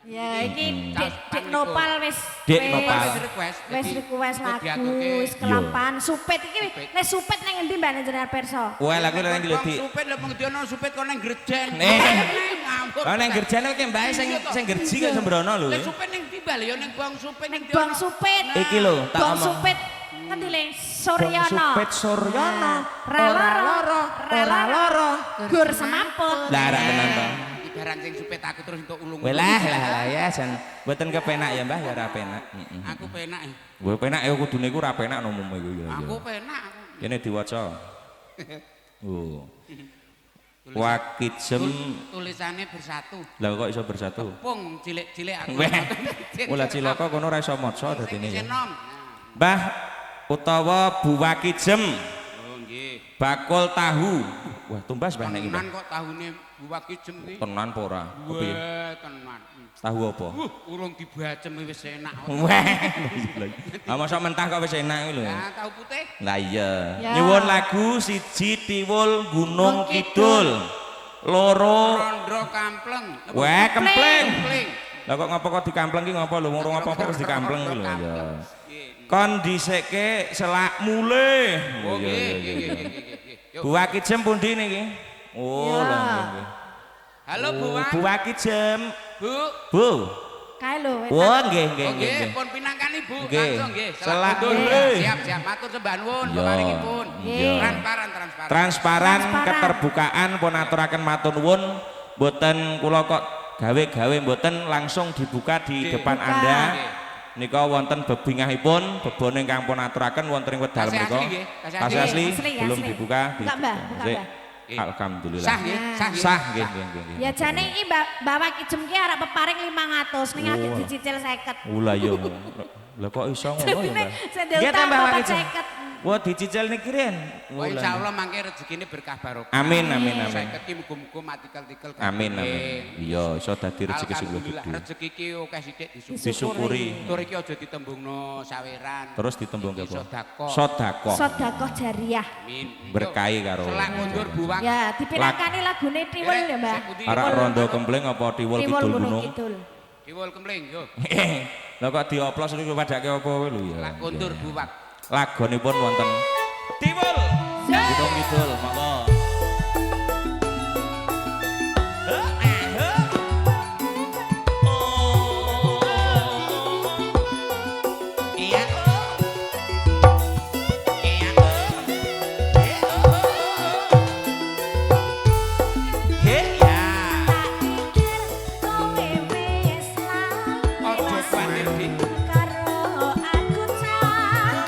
Ya iki Dek Nopal wis Dek Nopal wis request lagu wis kelapan supit iki nek supit ning endi Mbak jenengan perso? Wah lagu nang ndi lho Dik? Supit lho pengendi supit kok nang Gerjen. Lah nang Gerjen iki mbake sing sing gerji kok sembrono lho. Lah supit ning ndi Mbak ya ning Bong Supit ning Bong Supit. Iki lho tak omong. Bong Supit ngendi le? Suryono. Supit Suryono. Ora loro, ora loro, gur semaput. Lah ra tenan to. Barang sing supit aku terus entuk ulung. Welah lah lah ya jan mboten kepenak ya Mbah ya ora penak. Aku penak. Kowe penak ya kudune iku ora penak no umume iku ya. Aku penak aku. Kene diwaca. Oh. Wakijem tulisane bersatu. Lah kok iso bersatu? Tepung cilik-cilik aku. Wah cilaka kono ora iso maca dadine ya. Mbah utawa Bu Wakijem. Oh nggih. Bakul tahu. Wah tumbas Mbah nek iki. Tenan kok tahune Bu Wakijem iki. Tenan apa ora? Kepiye? Tenan. Tahu apa? Urung dibacem wis enak. Wah. Ah mosok mentah kok wis enak kuwi lho. Lah tahu putih. Lah iya. Nyuwun lagu siji Tiwul Gunung Kidul. Loro Rondo Kampleng. Wah, kempleng. Lah kok ngopo kok dikampleng ki ngopo lho wong apa-apa wis dikampleng lho ya. Kon dhisike selak mulih. Oh iya iya iya. Bu Wakijem pundi niki? Oh lho nggih. Halo Bu Wak. Bu Wakijem. Bu. Bu. Kae lho. Oh nggih nggih nggih. Nggih pun pinangkani Bu langsung nggih. Selak mulih. Siap siap matur sembah nuwun peparingipun. Transparan transparan. Transparan keterbukaan pun aturaken matur nuwun mboten kula kok gawe-gawe mboten langsung dibuka di depan Anda. Nika wonten bebingahipun bebone ingkang pun aturaken wonten ing wedal mriku. Tasih asli belum dibuka. Buka Mbah, buka Mbah. Alhamdulillah. Sah nggih, sah nggih. Sah nggih nggih. Ya jane iki Mbah Wakijem ki arep peparing 500 ning agek dicicil 50. Lah iya. Lah kok iso ngono ya, Mbah? Nggih ta Mbah Wakijem. Wah dicicil niki riyen. Wah insyaallah mangke rezekine berkah barokah. Amin amin amin. 50 ki muga-muga matikel-tikel. Amin amin. Iya iso dadi rezeki sing luwih gedhe. Rezeki ki akeh sithik disyukuri. Tur iki aja ditembungno saweran. Terus ditembungke apa? Sedekah. Sedekah. Sedekah jariah. Amin. Berkahi karo. Selak mundur buwak. Ya dipinangkani lagune Tiwul ya Mbah. Arak rondo kempleng apa Tiwul Kidul Gunung? Tiwul kempleng yo. Lah kok dioplos niku padake apa kowe lho ya. Selak mundur buwak. Lagonipun wonten Tiwul Gunung Kidul monggo. Karo aku cah.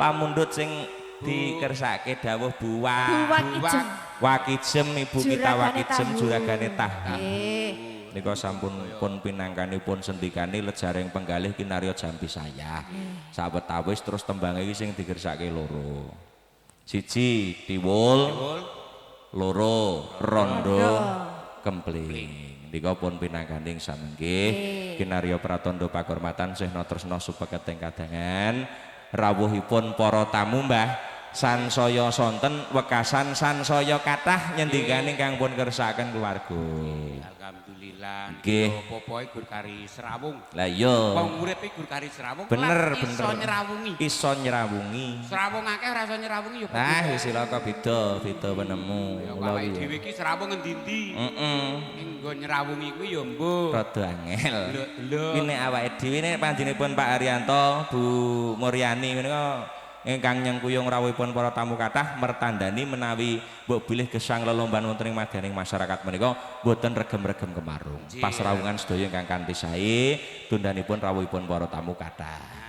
Pamundhut sing dikersake dawuh Bu Bu Wakijem. Wakijem ibu kita Wakijem juragane tahu. Nggih. Nika sampun pun pinangkanipun sendikane lejaring penggalih kinarya jampi saya. Sawetawis terus tembang iki sing dikersake loro. Siji tiwul, loro rondo kempling. Nika pun pinangkaning samengke kinarya pratandha pakurmatan sehna tresna supeketing kadangan rawuhipun para tamu Mbah sansaya sonten wekasan sansaya kathah nyendikane ingkang pun kersakaken keluarga. Alhamdulillah. Nggih. Apa-apa gur kari srawung. Lah iya. Wong urip iki gur kari srawung. Bener, iso bener. Nyrawungi. Iso nyrawungi. Srawung akeh ora iso nyrawungi ya. Ah wis cilaka beda, beda penemu. Ya Kula awake iki. dhewe iki srawung ngendi-endi. Heeh. Ning nggo nyrawungi kuwi ya mbuh. Rada angel. Delok-delok. Iki nek awake dhewe nek panjenenganipun Pak Haryanto, Bu Muryani menika ingkang nyengkuyung rawuhipun para tamu kathah mertandani menawi mbok bilih gesang lelomban wonten ing madyaning masyarakat menika boten regem-regem kemarung. Pasrawungan sedaya ingkang kanthi sae tundhanipun rawuhipun para tamu kathah.